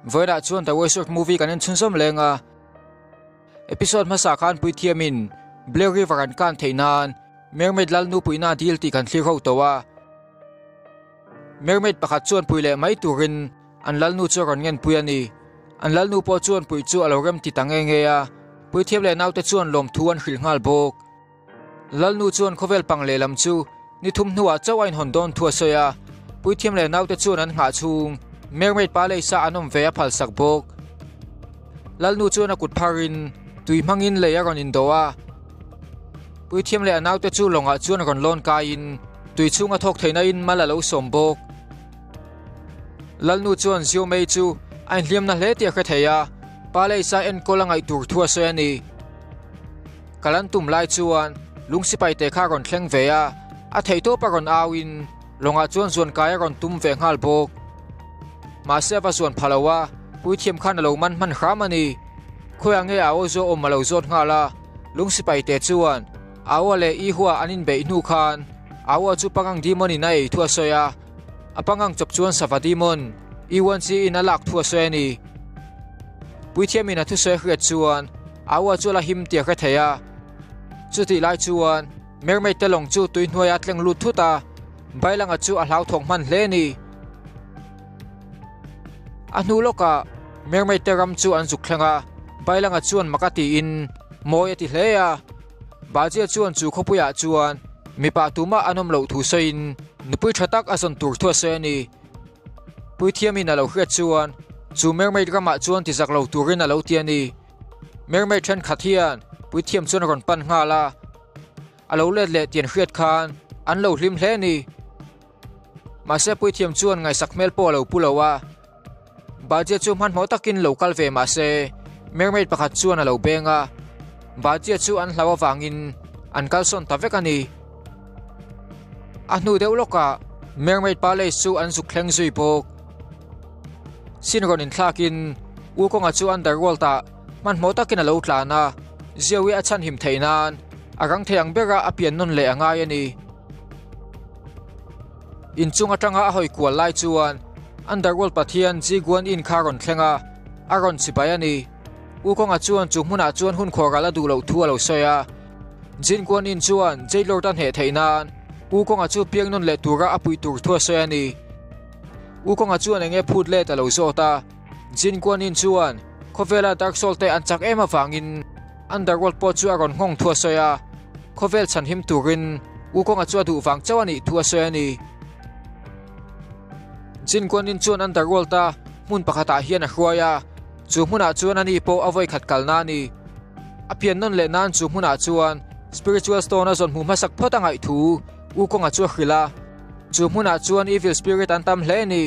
Vawiinah chuan The Wizard movie kan en chhunzawm leng a. Episode hmasa khan puithiamin Blair River an kan theih nan Mermaid Lalnu puihna a dil tih kan thlir ho tawh a. Mermaid pakhat chuan pui leh mai turin an Lalnu chu a rawn ngenpui a ni. An Lalnu pawh chuan puih chu a lo rem ti ta nge nge a, puithiam leh naute chuan lawmthu an hrilh nghal bawk. Lalnu chuan khawvel pang lehlam chu ni thum hnuah chauh a inhawn dawn thu a sawi a, puithiam leh naute chuan an nghah chhung Mermaid pa leisa an awm ve a phalsak bawk. Lalnu chuan a kut pharin tui hmangin lei a rawn indawh a, puithiam leh a naute chu lawngah chuan rawn lawn kaiin tui chhunga thawk theihna in mal a lo sawm bawk. Lalnu chuan Xiaomei chu a inhliamna hle tih a hre thei a, pa leisa enkawl a ngaih tur thu a sawi a ni. Kal an tum lai chuan lung sipai te kha a rawn thleng ve a, a theihtawp a rawn au in lawngah chuan zuan kai a rawn tum ve nghal bawk. Mahse a va zuan pha lo a, puithiam khan a lo man hman hram a ni. Khawiah nge a aw zawh awm a lo zawt nghal a, lung sipai te chuan Aua leh Ihua an inbeih hnu khan Aua chu pangang demon in a ei thu a sawi a, a pangang chawp chuan sava demon Iwan chi in a lak thu a sawi a ni. Puithiam in a thusawi hriat chuan Aua chu a la him tih a hre thei a. Chutih lai chuan Mermaid te lawng chu tui hnuaiah a tleng lut thut a, Bailanga chu a hlauthawng hman hle a ni. A hnu lawkah Mermaid te ram chu an zuk thleng a, Bailanga chuan mak a tiin mawi a ti hle a. Bajia chuan chu khawpuiah chuan mipa tumah an awm loh thu sawiin nupui tha tak a zawn tur thu a sawi a ni. Puithiamin a lo hriat chuan chu Mermaid ramah chuan ti zak lo turin a lo ti a ni. Mermaid thenkhat hian puithiam chuan a rawn pan nghal a, a lo let leh tih an hriat khan an lo hlim hle a ni. Mahse puithiam chuan ngaihsak hmel pawh a lo pu lo a, Bajia chu hmanhmawh takin lo kal ve mahse Mermaid pakhat chuan a lo beng a, Bajia chu an hlau avangin an kalsawn ta vek a ni. A hnu deuh lawkah Mermaid Palace chu an zuk thleng zui bawk. Sin rawn inthlakin Wukong-a chu Underworld-ah hmanhmawh takin a lo tlan a, Ziawi a chhanhim theih nan a rang thei ang bera a pian nawn leh a ngai a ni. Inchung atanga a hawi kual lai chuan Underworld pathian Ji Guan Yin kha a rawn thleng a, a rawn chibai a ni. Wukong-a chuan chu hmunah chuan hun khuaral a duh loh thu a lo sawi a. Jin Guan Yin chuan Jade Lord a hneh theih nan Wukong-a chu piang nawn leh tura a puih tur thu a sawi a ni. Wukong-a chuan eng nge phut let a lo zawt a, Jin Guan Yin chuan khawvela Dark Soul te an chak em avangin Underworld pawh chu a rawn nghawng thu a sawi a, khawvel chhanhim turin Wukong-a chu a duh vang chauh a nih thu a sawi a ni. Jin Guan Yin chuan Underworld-a hmun pakhatah hian a hruai a, chu hmunah chuan ani pawh a vawikhat kalna a ni. A pian nawn leh nan chu hmunah chuan Spiritual Stone a zawn hmuh hmasak phawt a ngaih thu Wukong-a chu a hrilh a, chu hmunah chuan Evil Spirit an tam hle a ni.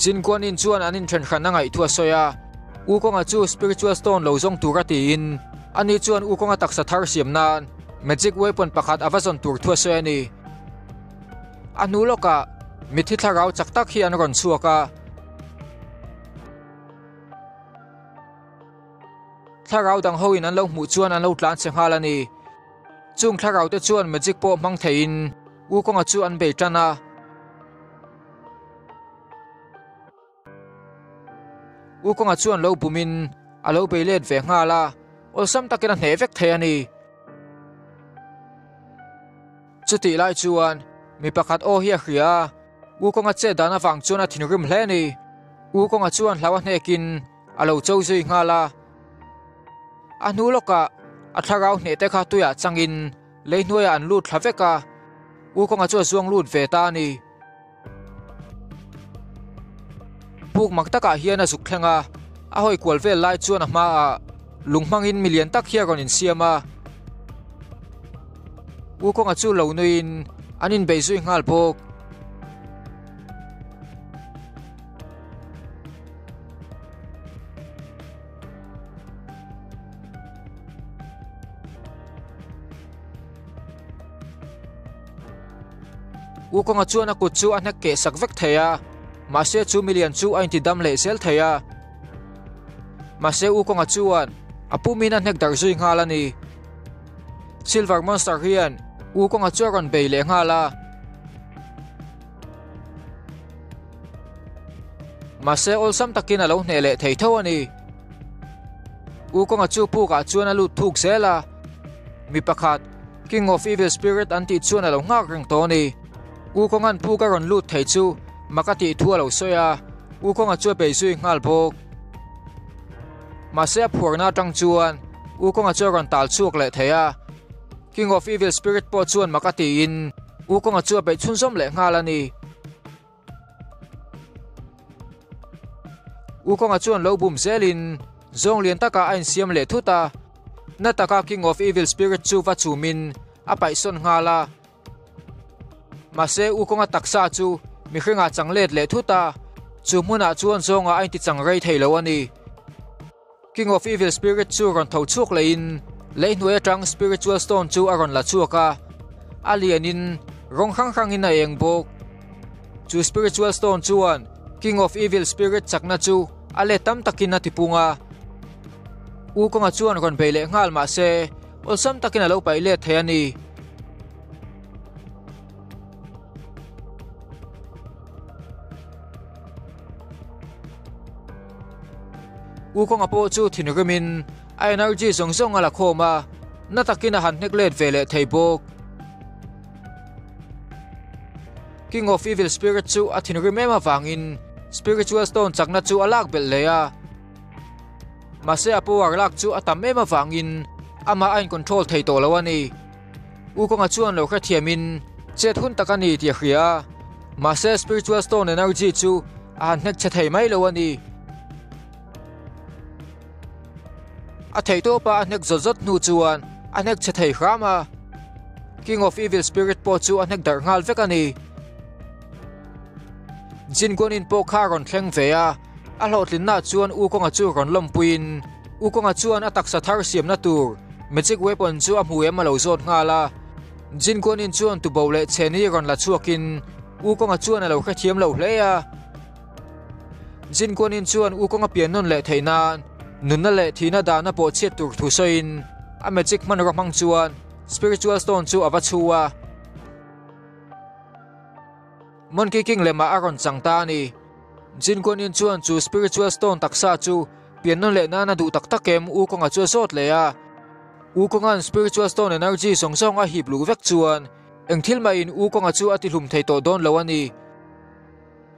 Jin Guan-in chuan an inthenhran a ngaih thu a sawi a, Wukong-a chu Spiritual Stone lo zawng tura tiin ani chuan Wukong-a taksa thar siam nan Magic Weapon pakhat a va zawn tur thu a sawi a ni. A hnu lawkah mitthi thlarau chak tak hi an rawn chhuak a. Thlarau dang hoin an lo hmuh chuan an lo tlan che nghal a ni. Chung thlarau te chuan magic pawh hmang theiin Wukong-a chu an bei tan a. Wukong-a chuan lo bumin a lo bei let ve nghal a, awlsam takin a hneh vek thei a ni. Chutih lai chuan mi pakhat aw hi a hria a, Wukong-a chet dan avang chuan a thinrim hle a ni. Wukong-a chuan hlau a hnekin a lo cho zui nghal a. A hnu lawkah a thlarau hneh te kha tuiah changin lei hnuaiah an lut thla vek a, Wukong-a chu a zuang lut ve ta a ni. Puk mak takah hian a zuk thleng a, a hawi kual vel lai chuan a hmaah lung hmangin mi lian tak hi a rawn insiam a. Wukong-a chu lo nuiin an inbeih zui nghal bawk. Wukong-a chuan a kut chu a hnek keh sak vek thei a, mahse chu milian chu a inti dam leh zel thei a. Mahse Wukong-a chuan a pumin a hnek darh zui nghal a ni. Silver Monster hian Wukong-a chu a rawn bei leh nghal a. Mahse awlsam takin a lo hneh leh thei tho a ni. Wukong-a chu pukah chuan a lut thuk zel a. Mi pakhat, King of Evil Spirit an tih chuan a lo nghak reng tawh a ni. Wukong-a'n puk a rawn lut thei chu mak a tih thu a lo sawi a, Wukong-a chu a bei zui nghal bawk. Mahse a phuarna atang chuan Wukong-a chu a rawn tal chhuak leh thei a. King of Evil Spirit pawh chuan mak a tiin Wukong-a chu a beih chhunzawm leh nghal a ni. Wukong-a chuan lo bum zelin zawng lian takah a insiam leh thut a, na taka King of Evil Spirit chu va chumin a paihsawn nghal a. Mahse Wukong-a taksa chu mihringah chang let leh thut a, chu hmunah chuan zawngah a intichang rei thei lo a ni. King of Evil Spirit chu rawn tho chhuak lehin lei hnuai atang Spiritual Stone chu a rawn la chhuak a, a lianin rawng hrang hrangin a eng bawk. Chu Spiritual Stone chuan King of Evil Spirit chakna chu a let tam takin a tipung a. Wukong-a chuan rawn bei leh nghal mah se awlsam takin a lo paih let thei a ni. Wukong-a pawh chu thinrimin a energy zawng zawng a la khawm a, na takin a han hnek let ve leh thei bawk. King of Evil Spirit chu a thinrim em avangin Spiritual Stone chakna chu a lak belh leh a. Mahse a power lak chu a tam em avangin amah a in-control thei tawh lo a ni. Wukong-a chuan lo hrethiamin chet hun tak a ni tih a hria a, mahse Spiritual Stone energy chu a han hnek che thei mai lo a ni. A theihtawpa a hnek zawt zawt hnu chuan a hnek che thei hram a, King of Evil Spirit pawh chu a hnek darh nghal vek a ni. Jin Guanin pawh kha a rawn thleng ve a, a hlawhtlinna chuan Wukong-a chu rawn lawmpuiin Wukong-a chuan a taksa thar siamna tur Magic weapon chu a hmu em a lo zawt nghal a. Jin Guanin chuan tubo leh chheni rawn la chhuakin Wukong-a chuan a lo hrethiam lo hle a. Jin Guanin chuan Wukong-a pian nawn leh theih nan nunna leh thihna dahna pawh chhiat tur thu sawiin a magic hmanraw hmang chuan Spiritual Stone chu a va chhu a. Monkey King lemah a rawn chang ta a ni. Jin Guanin chuan chu Spiritual Stone taksa chu pian nawn leh nan a duh tak tak em Wukong-a chu a zawt leh a. Wukong-a'n Spiritual Stone energy zawng zawng a hip luh vek chuan eng thil mahin Wukong-a chu a tihlum thei tawh dawn lo a ni.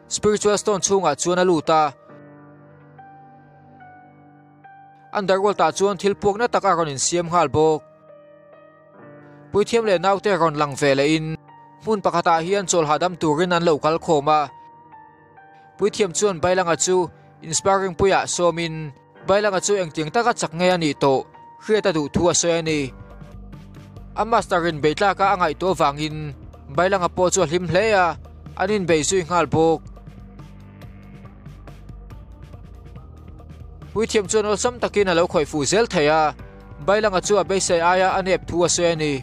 Spiritual Stone chhungah chuan a lut a. Underworld-ah chuan thil puakna tak a rawn insiam nghal bawk. Puithiam leh naute rawn lang ve lehin hmun pakhatah hian chawl hahdam turin an lo kal khawm a. Puithiam chuan Bailanga chu inspiring puiah sawmin Bailanga chu engtiang taka chak nge a nih tawh hriat a duh thu a sawi a ni. A master in bei tlaka a ngaihtuah vangin Bailanga pawh chu a hlim hle a, an inbei zui nghal bawk. Puithiam chuan awlsam takin a lo khawih fuh zel thei a, Bailanga chu a beisei aia a nep thu a sawi a ni.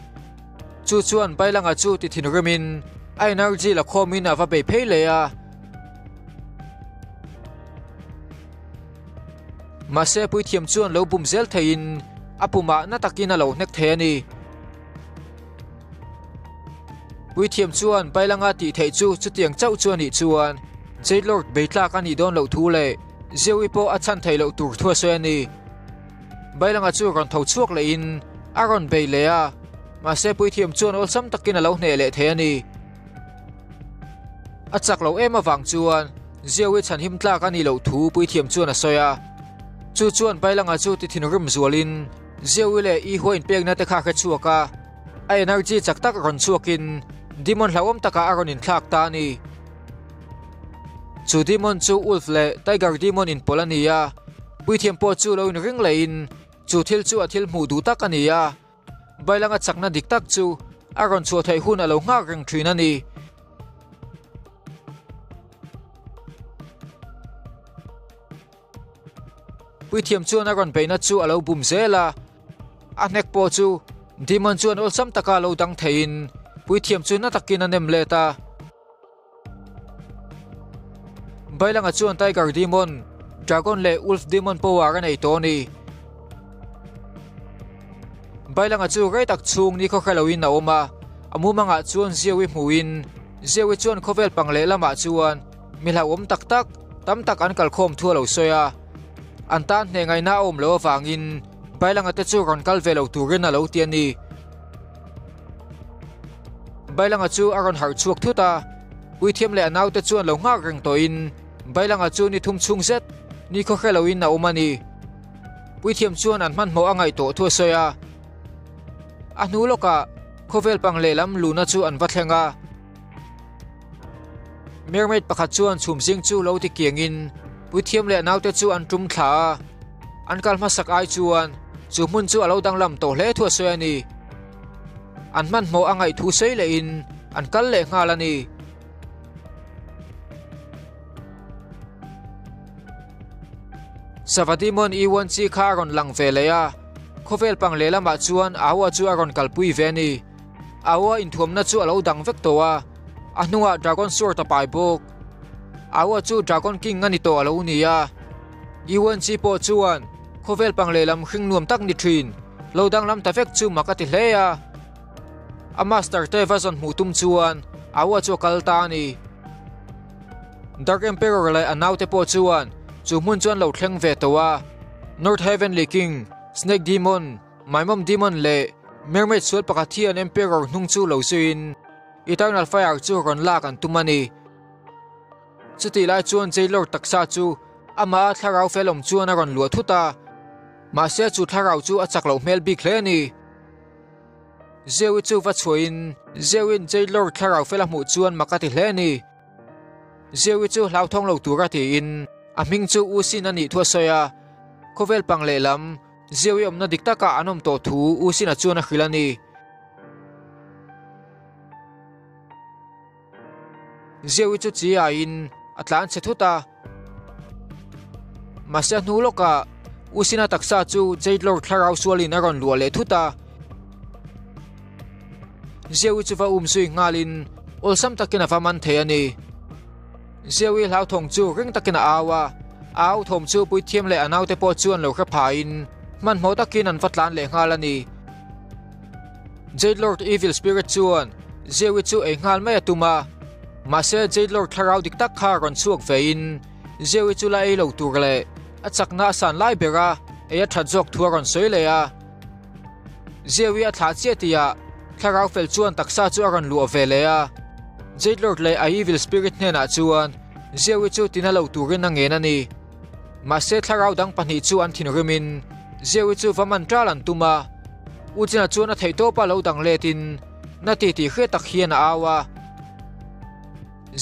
Chu chuan Bailanga chu ti thinrimin a energy la khawmin a va bei phei leh a. Mahse puithiam chuan lo bum zel theiin a pumah na takin a lo hnek thei a ni. Puithiam chuan Bailanga tih theih chu chutiang chauh chu a nih chuan Jade Lord bei tlak a nih dawn loh thu leh Zeui pawh a chhan theih loh tur thu a sawi a ni. Bailanga chu rawn tho chhuak lehin a rawn bei leh a, mahse puithiam chuan awlsam takin a lo hneh leh thei a ni. A chak loh em avang chuan Zeui chhanhim tlak a nih loh thu puithiam chuan a sawi a. Chu chuan Bailanga chu ti thinrim zualin Zeui leh Ihua inpekna te kha a hre chhuak a, a energy chak tak rawn chhuakin demon hlauhawm takah a rawn inthlak ta a ni. Chu demon chu wolf leh tiger demon inpawlh a ni a, puithiam pawh chu lo inring lehin chu thil chu a thil hmuh duh tak a ni a, Bailanga chakna dik tak chu a rawn chhuah theih hun a lo nghak reng thin a ni. Puithiam chuan a rawn beihna chu a lo bum zel a, a hnek pawh chu demon chuan awlsam taka lo dang theiin puithiam chu na takin a nem let a. Bailanga chuan Tiger Demon, Dragon leh Wolf Demon power a nei tawh a ni. Bailanga chu rei tak chhung ni khaw hre loin a awm a, A mumangah chuan Zeui hmuhin Zeui chuan khawvel pang lehlamah chuan mi hlauhawm tak tak tam tak an kalkhawm thu a lo sawi a. An tan hneh ngaihna a awm loh avangin Bailanga te chu rawn kal ve lo turin a lo ti a ni. Bailanga chu a rawn harh chhuak thut a, Puithiam leh a naute chuan lo nghak reng tawhin Bailanga chu ni thum chhung zet ni khaw hre loin a awm a ni. Puithiam chuan an hmanhmawh a ngaih tawh thu a sawi a. A hnu lawkah khawvel pang lehlam luhna chu an va thleng a. Mermaid pakhat chuan chhum zing chu lo ti kiangin Puithiam leh a naute chu an tum thla a. An kal hmasak ai chuan chu hmun chu a lo danglam tawh hle thu a sawi a ni. An hmanhmawh a ngaih thu sawi lehin an kal leh nghal a ni. Sava Demon Iwan chi kha a rawn lang ve leh a, khawvel pang lehlamah chuan Aua chu a rawn kalpui ve a ni. Aua inthuamna chu a lo dang vek tawh a, a hnungah Dragon Sword a pai bawk. Aua chu Dragon King a ni tawh a lo ni a. Iwan chi pawh chuan khawvel pang lehlam hring nuam tak ni thin, lo danglam ta vek chu mak a ti hle a. A master te va zawn hmuh tum chuan Aua chu a kal ta a ni. Dark Emperor leh a naute pawh chuan chu hmun chu an lo thleng ve tawh a. North Heavenly King, Snake Demon, Maimawm Demon leh Mermaid sual pakhat hian Emperor hnung chu lo zuiin Eternal Fire chu rawn lak an tum a ni. Chutih lai chuan Jailor taksa chu amah a thlarau fel awm chuan a rawn luah thut a, mahse chu thlarau chu a chak loh hmel bik hle a ni. Zeui chu va chhuahin Zeuin Jailor thlarau fel a hmuh chuan mak a ti hle a ni. Zeui chu hlauthawng lo tura tiin a hming chu U Sin a nih thu a sawi a, khawvel pang lehlam Zeui awmna dik takah an awm tawh thu U Sin-a chuan a hrilh a ni. Zeui chu chi aiin a tlan chhe thut a. Mahse a hnu lawkah U Sina taksa chu Jade Lord thlarau sualin a rawn luah leh thut a. Zeui chu va um zui nghalin awlsam takin a va man thei a ni. Zeui hlauthawng chu ring takin a au a, a au thawm chu Puithiam leh a naute pawh chuan lo hre phain hmanhmawh takin an va tlan leh nghal a ni. Jade Lord Evil Spirit chuan Zeui chu ei nghal mai a tum a, mahse Jade Lord thlarau dik tak kha rawn chhuak vein Zeui chu la ei lo tur leh a chakna a san lai ber a, ei a that zawk thu a rawn sawi leh a. Zeui a thlah chiah tihah thlarau fel chuan taksa chu a rawn luah ve leh a, Jade Lord leh a Evil Spirit hnenah chuan Zeui chu tina lo turin a ngen a ni. Mahse thlarau dang pahnih chu an thinrimin Zeui chu va man ṭal an tum a, U China chuan a theihtawpa lo dang letin na ti tih hriat tak hian a au a.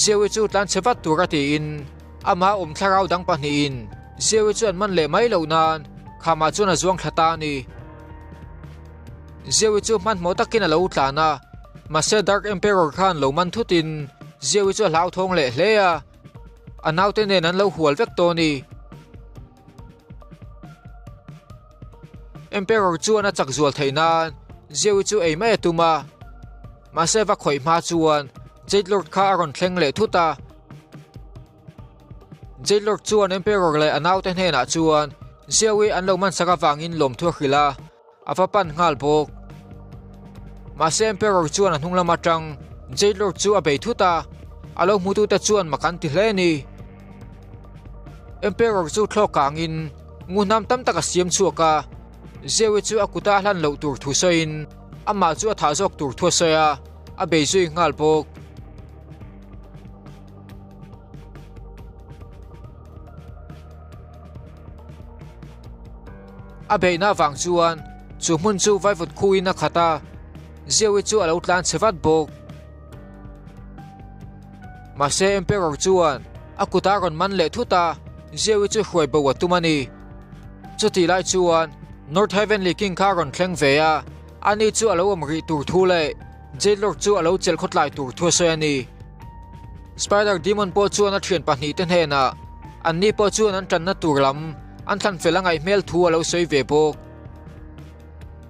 Zeui chu tlan chhe vat tura tiin amah awm thlarau dang pahnihin Zeui chu an man leh mai loh nan khamah chuan a zuang thla ta a ni. Zeui chu hmanhmawh takin a lo tlan a, mahse Dark Emperor khan lo man thutin Zeui chu a hlauthawng leh hle a. A naute nen an lo hual vek tawh a ni. Emperor chuan a chak zual theih nan Zeui chu ei mai a tum a. Mahse va khawih hma chuan Jade Lord kha a rawn thleng leh thut a. Jade Lord chuan Emperor leh a naute hnenah chuan Zeui an lo man sak avangin lawmthu a hrilh a. A va pan nghal bawk. Mahse Emperor chuan a hnung lam atang Jade Lord chu a bei thut a, a lo hmutute chuan mak an ti hle a ni. Emperor chu thlawk kangin nguhnam tam tak a siam chhuak a, Zeui chu a kuta a hlan loh tur thu sawiin amah chu a thah zawk tur thu a sawi a, a bei zui nghal bawk. A beihna avang chuan chu hmun chu vaivut khuin a khat a, Zeui chu a lo tlan chhe vat bawk. Mahse Emperor chuan a kutah a rawn man leh thut a, Zeui chu hruai bo a tum a ni. Chutih lai chuan North Heavenly King kha a rawn thleng ve a, ani chu a lo awm rih tur thu leh Jade Lord chu a lo chelh khawtlai tur thu a sawi a ni. Spider Demon pawh chuan a thian pahnihte hnenah anni pawh chuan an tanna tur lam an thlan fel a ngaih hmel thu a lo sawi ve bawk.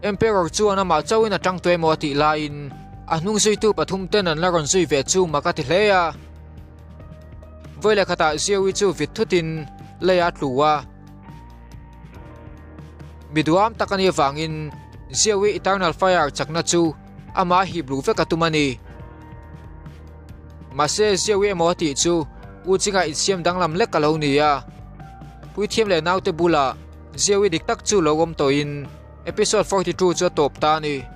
Emperor chuan amah chauhin a tang tawh emaw a tih laiin a hnung zuitu pathum ten an la rawn zui ve chu mak a ti hle a. Vawi leh khatah Zeui chu vit thutin lei a tlu a. Mi duam tak a nih avangin Zeui Eternal Fire chakna chu. Amah hip luh vek a tum a ni. Mahse, Ziawi emaw a tih chu U Chinga insiam danglam lek a lo ni a. Puithiam leh naute bulah Ziawi dik tak chu lo awm tawhin episode 42 chu a tawp ta a ni.